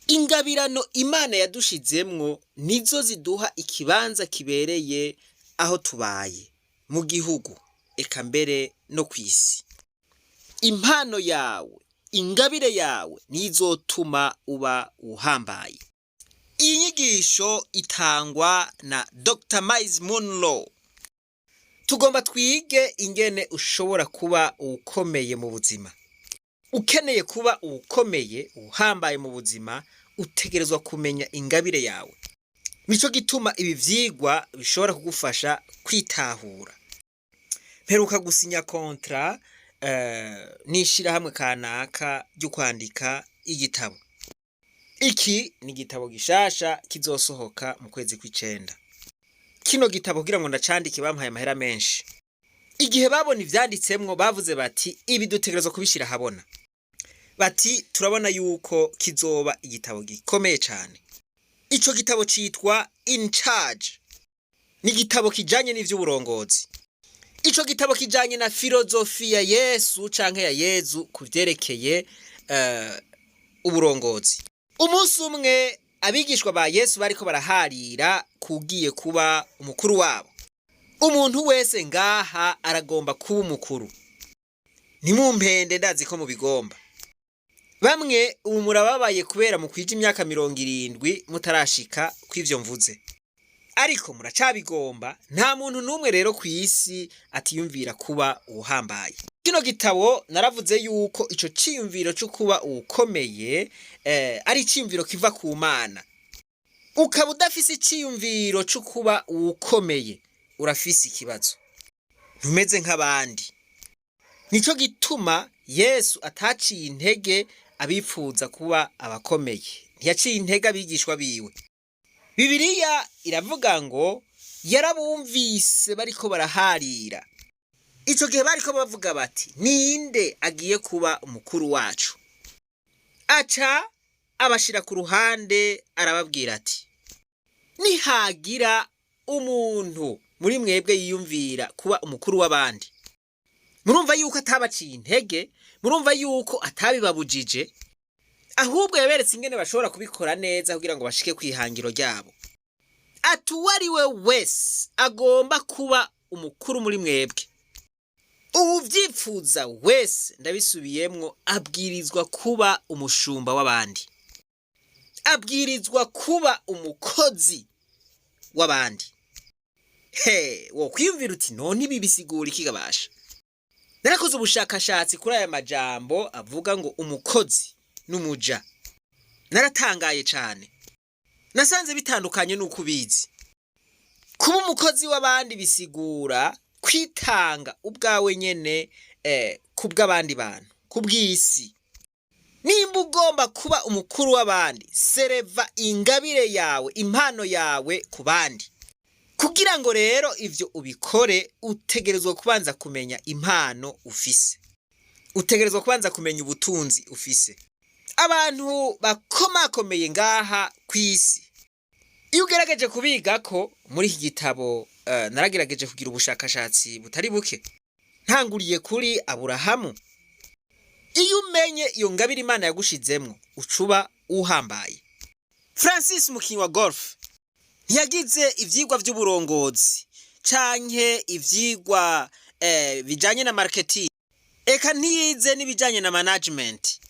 Ingabirano Imana yadushizemwo nizo ziduha ikibanza kibereye aho tubaye, mu gihugu, eka mbere no kw'isi. Impano yawe, ingabire yawe niyo izotuma uba uhambaye. Iyi nyigisho itangwa na Dr. Miles Munroe. Tugomba twige ingene ushobora kuba uwukomeye mu buzima. Ukeneye kuba uwukomeye, uhambaye mu buzima, utegerezwa kumenya ingabire yawe. Nico gituma ibi vyigwa bishobora kugufasha kwitahura. Mperuka gusinya contrat n'ishirahamwe kanaka ryo kwandika igitabo. Iki ni igitabo gishasha kizosohoka mu kwezi kw'icenda. Kino gitabo kugira ngo ndacandike bampaye amahera menshi. Igihe babona ivyanditsemwo bavuze bati: "Ibi dutegerezwa kubishira ahabona." Bati: "Turabona yuko kizoba igitabo gikomeye cane." Ico gitabo citwa In Charge. Ni igitabo kijanye n'ivy'uburongozi. Ico gitabo kijanye na filozofi ya Yesu canke ya Yezu ku vyerekeye uburongozi. Umunsi umwe abigishwa ba Yesu bariko baraharira kugiye kuba umukuru wabo. Umuntu wese ngaha aragomba kuba umukuru. Ntimumpende, ndazi ko mubigomba. Bamwe ubu murababaye kubera mukwije imyaka 70 mutarashika kw'ivyo mvuze. Ariko muracabigomba, nta muntu n'umwe rero kw'isi atiyumvira kuba uwuhambaye. Kino gitabo naravuze yuko ico ciyumviro co kuba uwukomeye ari iciyumviro kiva ku Mana. Ukaba udafise iciyumviro co kuba uwukomeye, urafise ikibazo. Ntumeze nk'abandi. Nico gituma Yesu ataciye intege abipfuza kuba abakomeye. Ntiyaciye intege abigishwa biwe. Bibiliya iravuga ngo yarabumvise bariko baraharira. Ico gihe bariko bavuga bati: "Ninde agiye kuba umukuru wacu?" Aca abashira ku ruhande, arababwira ati: "Nihagira umuntu muri mwebwe yiyumvira kuba umukuru w'abandi." Murumva yuko atabaciye intege, murumva yuko atabibabujije, ahubwo yaberetse ingene bashobora kubikora neza kugira ngo bashike kw'ihangiro ryabo. Ati: "Uwo ari we wese agomba kuba umukuru muri mwebwe, uwuvyipfuza wese," ndabisubiyemwo, "abwirizwa kuba umushumba w'abandi, abwirizwa kuba umukozi w'abandi." He, wokwiyumvira uti: "None ibi bisigura iki gabasha?" Narakoze ubushakashatsi kuri aya majambo avuga ngo umukozi n'umuja. Naratangaye cane. Nasanze bitandukanye n'uko ubizi. Kuba umukozi w'abandi bisigura kwitanga ubwawe nyene kubw'abandi bantu, kubw'isi. Nimba ugomba kuba umukuru w'abandi, sereva ingabire yawe, impano yawe ku bandi. Kugira ngo rero ivyo ubikore, utegerezwa kubanza kumenya impano ufise. Utegerezwa kubanza kumenya ubutunzi ufise. Abantu bakomakomeye ngaha kw'isi, iyo ugerageje kubigako muri iki gitabo, naragerageje kugira ubushakashatsi butari buke, ntanguriye kuri Aburahamu. Iyo umenye iyo ngabire Imana yagushizemwo, ucuba uhambaye. Francis, umukinyi wa golf, ntiyagize ivyigwa vy'uburongozi canke ivyigwa bijanye na marketing, eka ntiyize n'ibijanye na management,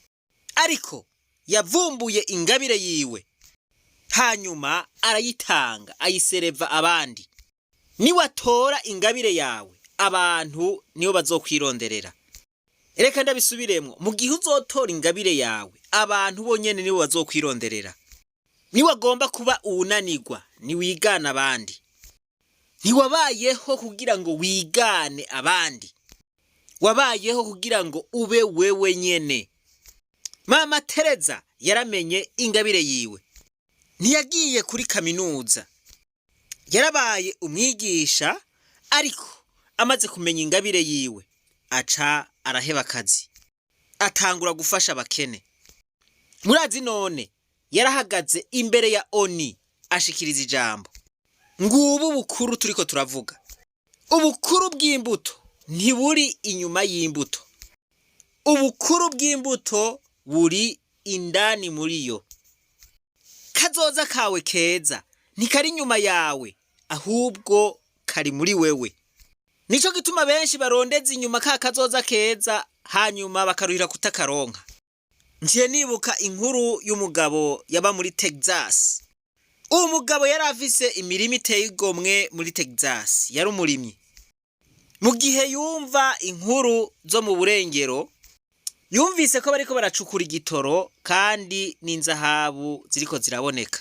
ariko yavumbuye ingabire yiwe, hanyuma arayitanga, ayisereva abandi. Niwatora ingabire yawe, abantu nibo bazokwironderera. Reka ndabisubiremwo: mu gihe uzotora ingabire yawe, abantu bonyene nibo bazokwironderera. Niwagomba kuba uwunanirwa, niwigana abandi. Ntiwabayeho kugira ngo wigane abandi, wabayeho kugira ngo ube wewe nyene. Mama Tereza yaramenye ingabire yiwe, ntiyagiye kuri kaminuza, yarabaye umwigisha, ariko amaze kumenya ingabire yiwe aca araheba akazi, atangura gufasha abakene. Murazi none yarahagaze imbere ya ONU ashikiriza ijambo. Ngubu bukuru turiko turavuga. Ubukuru bw'imbuto ntiburi inyuma y'imbuto, ubukuru bw'imbuto buri indani muri yo. Kazoza kawe keza ntikari inyuma yawe, ahubwo kari muri wewe. Nico gituma benshi barondeza inyuma ka kazoza keza, hanyuma bakaruhira kutakaronka. Nciye nibuka inkuru y'umugabo yaba muri Texas. Uwo mugabo yari afise imirima iteye igomwe muri Texas, yari umurimyi. Mu gihe yumva inkuru zo mu burengero, yumvise ko bariko baracukura igitoro kandi n'inzahabu ziriko ziraboneka.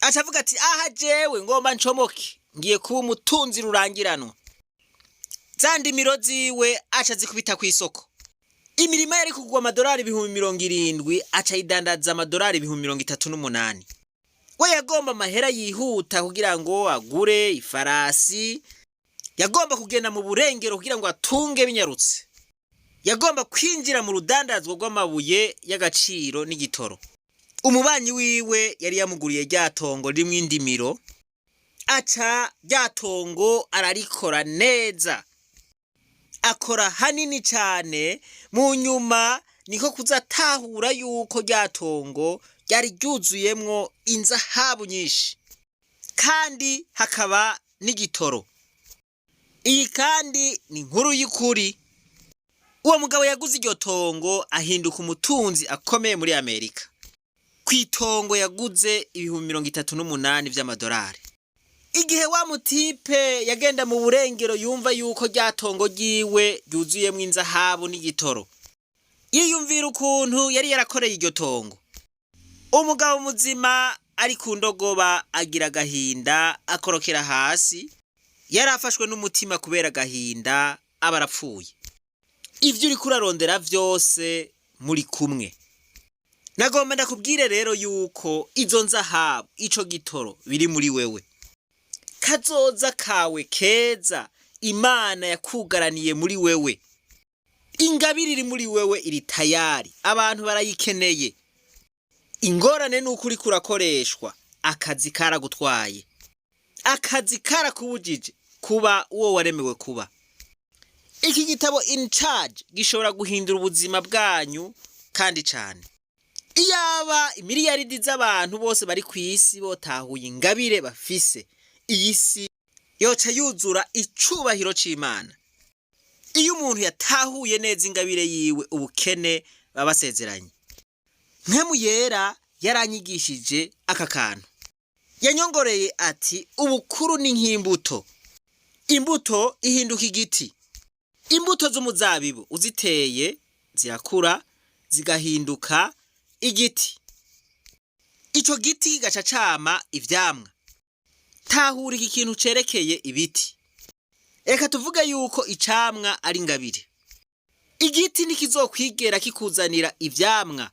Aca avuga ati: "Aha jewe ngomba ncomoke, ngiye kuba umutunzi rurangiranwa." Za ndimiro ziwe aca zikubita kw'isoko. Imirima yari kugwa amadolari 70,000, aca ayidandaza amadolari 38,000. We yagomba amahera yihuta kugira ngo agure ifarasi, yagomba kugenda mu burengero kugira ngo atunge binyarutse. Yagomba kwinjira mu rudandazwa rw'amabuye y'agaciro n'igitoro. Umubanyi wiwe yari yamuguriye rya tongo ririmwo indimiro, aca rya tongo ararikora neza, akora hanini cane. Mu nyuma niko kuza atahura yuko rya tongo ryari ryuzuyemwo inzahabu nyinshi kandi hakaba n'igitoro. Iyi kandi ni inkuru y'ukuri. Uwo mugabo yaguze iryo tongo ahinduka umutunzi akomeye muri Amerika, kw'itongo yaguze 38,000 vy'amadolari. Igihe wa mutipe yagenda mu burengero yumva yuko rya tongo ryiwe ryuzuyemwo inzahabu n'igitoro, yiyumvira ukuntu yari yarakoreye iryo tongo. Umugabo muzima ari ku ndogoba agira agahinda, akorokera hasi, yari afashwe n'umutima kubera agahinda, aba arapfuye. Ivyo uriko urarondera vyose muri kumwe. Nagomba ndakubwire rero yuko izo nzahabu, ico gitoro biri muri wewe. Kazoza kawe keza Imana yakugaraniye muri wewe. Ingabire iri muri wewe iri tayari, abantu barayikeneye. Ingorane nuko uriko urakoreshwa, akazi karagutwaye, akazi karakubujije kuba uwo waremewe kuba. Iki gitabo In Charge gishobora guhindura ubuzima bwanyu kandi cane. Iyaba imiliyaridi z'abantu bose bari kw'isi botahuye ingabire bafise, iyi si yoca yuzura icubahiro c'Imana. Iyo umuntu yatahuye neza ingabire yiwe, ubukene baba basezeranye. Mpwemu Yera yaranyigishije aka kantu. Yanyongoreye ati: "Ubukuru ni nk'imbuto. Imbuto ihinduka igiti. Imbuto z'umuzabibu uziteye zirakura zigahinduka igiti. Ico giti kigaca cama ivyamwa." Tahura iki kintu cerekeye ibiti. Reka tuvuge yuko icamwa ari ingabire. Igiti ntikizokwigera kikuzanira ivyamwa.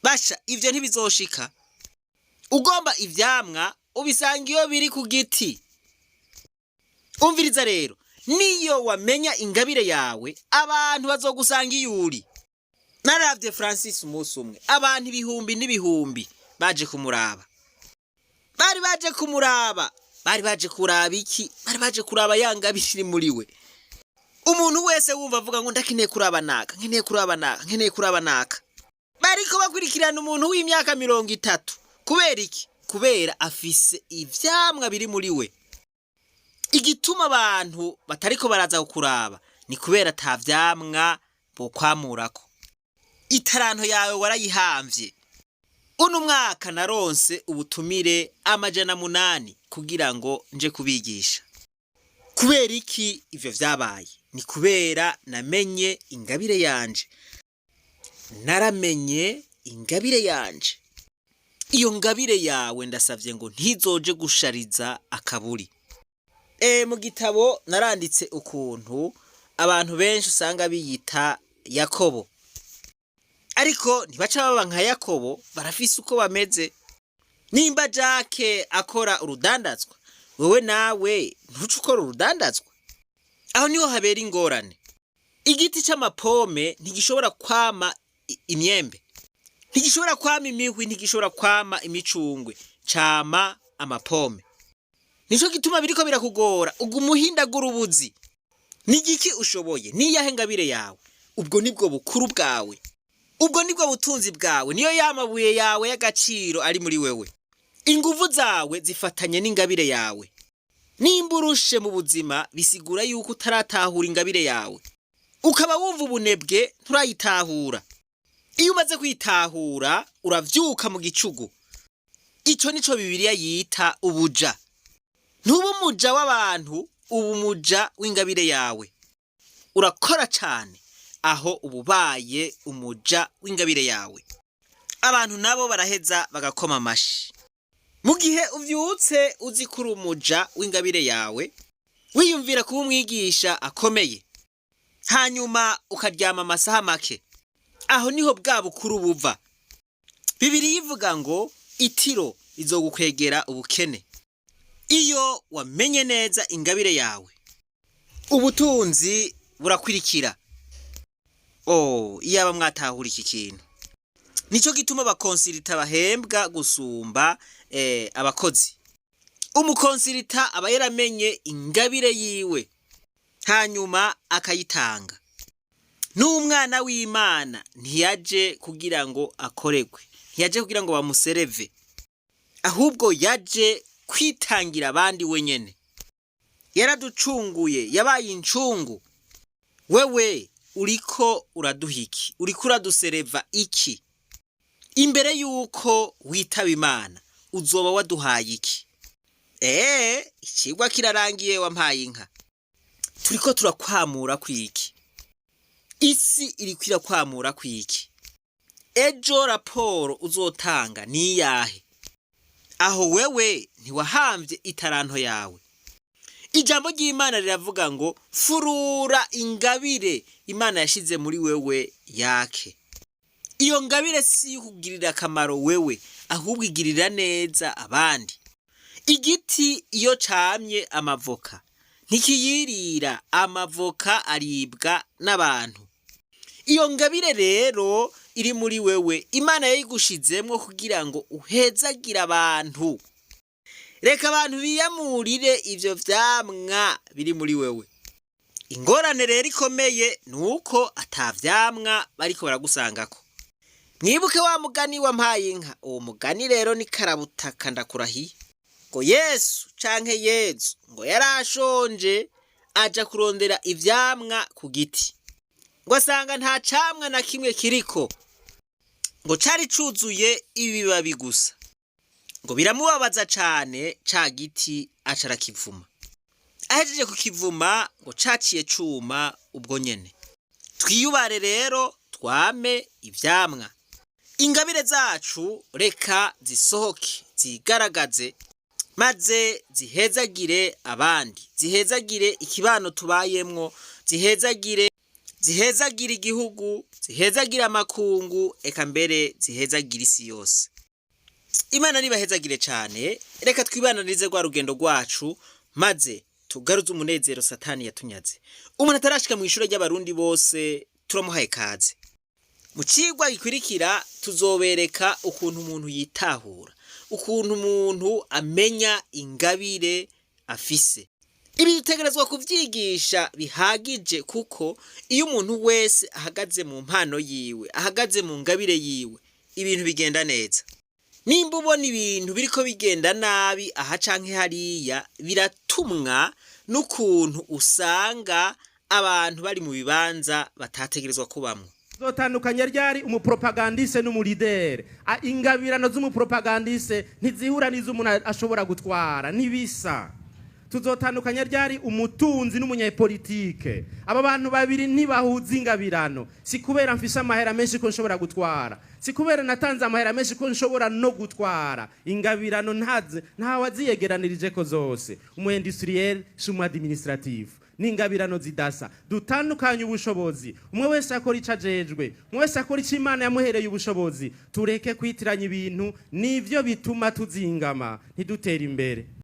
Basha, ivyo ntibizoshika. Ugomba ivyamwa ubisanga iyo biri ku giti. Umviriza rero, niyo wamenya ingabire yawe, abantu bazogusanga iyo uri. Naravye Francis umunsi umwe, abantu ibihumbi n'ibihumbi baje kumuraba. Bari baje kumuraba, bari baje kuraba iki? Bari baje kuraba ya ngabire iri muri we. Umuntu wese wumva avuga ngo ndakeneye kuraba naka, nkeneye kuraba naka, nkeneye kuraba naka. Bariko bakurikirana umuntu w'imyaka 30. Kubera iki? Kubera afise ivyamwa biri muri we. Igituma abantu batariko baraza kukuraba ni kubera ata vyamwa bokwamurako. Itaranto yawe warayihamvye. Uno mwaka naronse ubutumire 800 kugira ngo nje kubigisha. Kubera iki ivyo vyabaye? Ni kubera namenye ingabire yanje. Naramenye ingabire yanje. Iyo ngabire yawe ndasavye ngo ntizoje gushariza akaburi. Mu gitabo naranditse ukuntu abantu benshi usanga biyita Yakobo, ariko ntibaca baba nka Yakobo, barafise uko bameze. Nimba Jake akora urudandazwa, wewe nawe ntuce ukora urudandazwa. Aho niho habera ingorane. Igiti c'amapome ntigishobora kwama imyembe, ntigishobora kwama imihwi, ntigishobora kwama imicungwe, cama amapome. Nico gituma biriko birakugora, uguma uhindagura ubuzi. Ni igiki ushoboye? Niyahe ngabire yawe? Ubwo nibwo bukuru bwawe. Ubwo nibwo butunzi bwawe, niyo yamabuye yawe y'agaciro ari muri wewe. Inguvu zawe zifatanye n'ingabire yawe. Nimba urushe mu buzima, bisigura yuko utaratahura ingabire yawe, ukaba wumva ubunebwe, nturayitahura. Iyo umaze kwitahura, uravyuka mu gicugu. Ico nico Bibiliya yita ubuja. Ntuba umuja w'abantu, uba umuja w'ingabire yawe. Urakora cane, aho uba ubaye umuja w'ingabire yawe. Abantu nabo baraheza bagakoma amashi. Mu gihe uvyutse uzi ko uri umuja w'ingabire yawe, wiyumvira kuba umwigisha akomeye, hanyuma ukaryama amasaha make, aho niho bwa bukuru buva. Bibiliya ivuga ngo itiro izogukwegera ubukene. Iyo wamenye neza ingabire yawe, ubutunzi burakwirikira. Oh, iyaba mwatahura iki kintu! Nico gituma abaconsultant bahembwa gusumba abakozi. Umuconsultant aba yaramenye ingabire yiwe, hanyuma akayitanga. N'umwana w'Imana ntiyaje kugira ngo akoregwe, ntiyaje kugira ngo bamusereve, ahubwo yaje kwitangira abandi wenyene. Yaraducunguye, yabaye incungu. Wewe uriko uraduha iki? Uriko uradusereva iki? Imbere yuko witaba Imana, uzoba waduhaye iki? Icigwa kirarangiye, wampaye inka. Turiko turakwamura kwiki? Isi iriko irakwamura kwiki? Ejo raporo uzotanga niyahe? Aho wewe ntiwahamvye itaranto yawe? Ijambo ry'Imana riravuga ngo furura ingabire Imana yashize muri wewe yake. Iyo ngabire si kugirira akamaro wewe, ahubwo igirira neza abandi. Igiti iyo camye amavoka ntikiyirira, amavoka aribwa n'abantu. Iyo ngabire rero iri muri wewe, Imana yayigushizemwo kugira ngo uhezagire abantu. Reka abantu biyamurire ivyo vyamwa biri muri wewe. Ingorane rero ikomeye ni uko ata vyamwa bariko baragusangako. Mwibuke wa mugani wampaye inka. Uwo mugani rero ni karabutaka, ndakurahiye. Ngo Yesu canke Yezu ngo yarashonje, aja kurondera ivyamwa ku giti, ngo asanga nta camwa na kimwe kiriko, ngo cari cuzuye ibibabi gusa. Ngo biramubabaza cane, ca giti aca arakivuma. Ahejeje kukivuma, ngo caciye cuma ubwo nyene. Twiyubare rero, twame ivyamwa. Ingabire zacu reka zisohoke, zigaragaze, maze zihezagire abandi, zihezagire ikibano tubayemwo, zihezagire igihugu, zihezagire amakungu, eka mbere zihezagire isi yose. Imana nibahezagire cane. Reka twibananize rwa rugendo rwacu, maze tugaruze umunezero Satani yatunyaze. Umuntu atarashika mu ishure ry'Abarundi bose, turamuhaye kaze. Mu cigwa gikurikira tuzobereka ukuntu umuntu yitahura, ukuntu umuntu amenya ingabire afise. Ibi dutegerezwa kuvyigisha bihagije, kuko iyo umuntu wese ahagaze mu mpano yiwe, ahagaze mu ngabire yiwe, ibintu bigenda neza. Nimba ubona ibintu biriko bigenda nabi aha canke hariya, biratumwa n'ukuntu usanga abantu bari mu bibanza batategerezwa kubamwo. Zotandukanya ryari umupropagandiste n'umulideri? Ingabirano z'umupropagandiste ntizihura n'iz'umuntu ashobora gutwara, ntibisa. Tuzotandukanya ryari umutunzi n'umunyepolitike? Aba bantu babiri ntibahuza ingabirano. Si kubera mfise amahera menshi ko nshobora gutwara, si kubera natanze amahera menshi ko nshobora no gutwara. Ingabirano ntazi, ntawe aziyegeranirije ko zose. Umu industriel si umu administratif, n'ingabirano zidasa. Dutandukanye ubushobozi, umwe wese akora ico ajejwe, umwe wese akora ico Imana yamuhereye ubushobozi. Tureke kwitiranya ibintu, nivyo bituma tuzingama, ntidutere imbere.